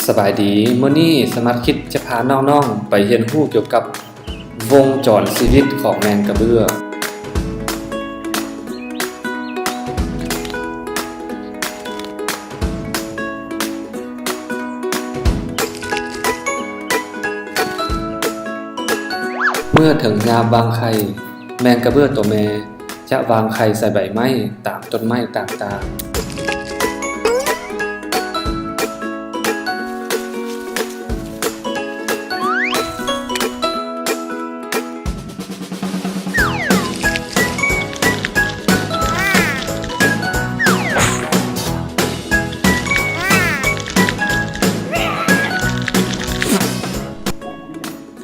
ສະບາຍດີ, ມື້ນີ້ສະມາດຄິດຈະພານ້ອງໆໄປຮຽນຮູ້ກ່ຽວກັບວົງຈອນຊີວິດຂອງແມງກະເບື້ອ. ເມື່ອເຖິງຍາມວາງໄຂ່, ແມງກະເບື້ອໂຕແມ່ຈະວາງໄຂ່ໃສ່ໃບໄມ້ຕາມຕົ້ນໄມ້ຕ່າງໆ.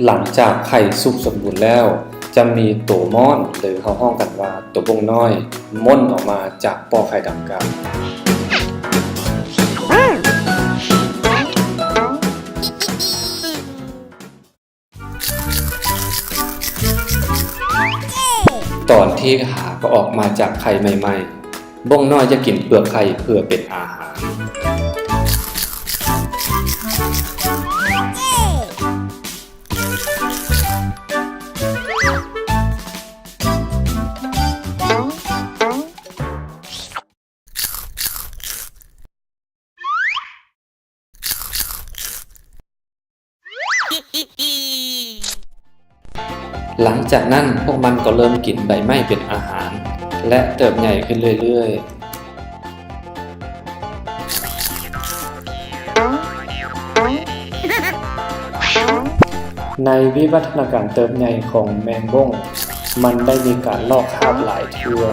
ຫຼັງຈາກໄຂ່ສຸກສົມບູນແລ້ວ, ຈະມີໂຕມ້ອນ ຫຼື ເຮົາຮ້ອງກັນວ່າໂຕບົ້ງນ້ອຍ ມ້ນອອກມາຈາກປໍ້ໄຂ່ດັ່ງກ່າວ. ຕອນທີ່ຫາກໍອອກມາຈາກໄຂ່ໃໝ່ໆ, ບົ້ງນ້ອຍຈະກິນເປືອກໄຂ່ເພື່ອເປັນອາຫານ. ຫຼັງຈາກນັ້ນ, ພວກມັນກໍເລີ່ມກິນໃບໄມ້ເປັນອາຫານ ແລະ ເຕີບໃຫຍ່ຂຶ້ນເລື້ອຍໆ. ໃນວິວັດທະນາການເຕີບໃຫຍ່ຂອງແມງບົ້ງ, ມັນໄດ້ມີການລອກຄາບຫຼາຍເທື່ອ.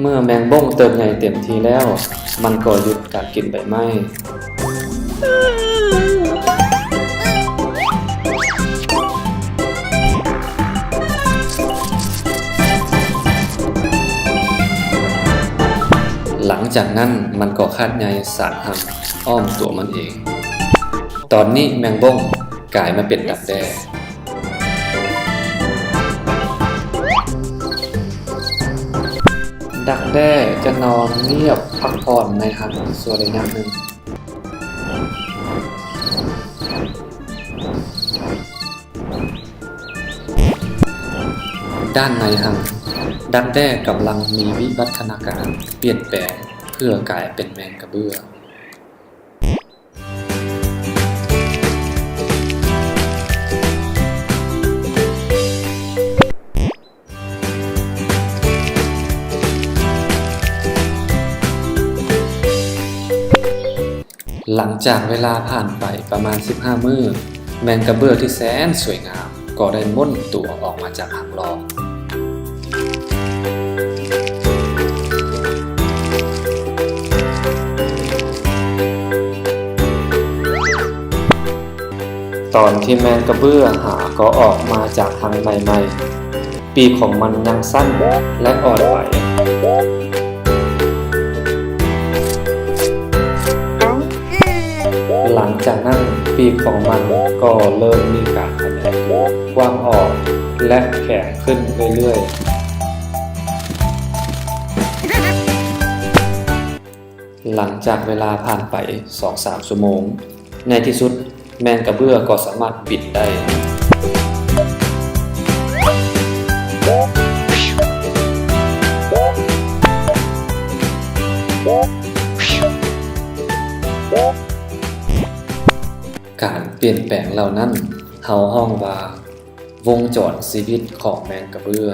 ເມື່ອແມງບົ້ງເຕີບໃຫຍ່ເຕັມທີ່ແລ້ວ, ມັນກໍຢຸດການກິນໃບໄມ້. ຫຼັງຈາກນັ້ນ, ມັນກໍຄາດໃຍສານຮັງອ້ອມຕົວມັນເອງ. ຕອນນີ້ແມງບົ້ງກາຍມາເປັນດັກແດ້. ດັກແດ້ຈະນອນງຽບພັກຜ່ອນໃນຮັງຊົ່ວໄລຍະໜຶ່ງ. ດ້ານໃນຮັງ, ດັກແດ້ກຳລັງມີວິວັດທະນາການປ່ຽນແປງເພື່ອກາຍເປັນແມງກະເບື້ອ. ຫຼັງຈາກເວລາຜ່ານໄປປະມານສິບຫ້າມື້, ແມງກະເບື້ອທີ່ແສນສວຍງາມກໍໄດ້ມ້ນຕົວອອກມາຈາກຮັງຫຼອກ. ຕອນທີ່ແມງກະເບື້ອຫາກໍອອກມາຈາກຮັງໃໝ່ໆ, ປີກຂອງມັນຍັງສັ້ນ ແລະ ອ່ອນໄປ. ຫຼັງຈາກນັ້ນ, ປີກຂອງມັນກໍເລີ່ມມີການຂະຫຍາຍຕົວກວ້າງອອກ ແລະ ແຂງຂຶ້ນເລື້ອຍໆ. ຫຼັງຈາກເວລາຜ່ານໄປສອງສາມຊົ່ວໂມງ, ໃນທີ່ສຸດແມງກະເບື້ອກໍສາມາດບິນໄດ້. ການປ່ຽນແປງເຫຼົ່ານັ້ນ ເຮົາຮ້ອງວ່າ ວົງຈອນຊີວິດຂອງແມງກະເບື້ອ.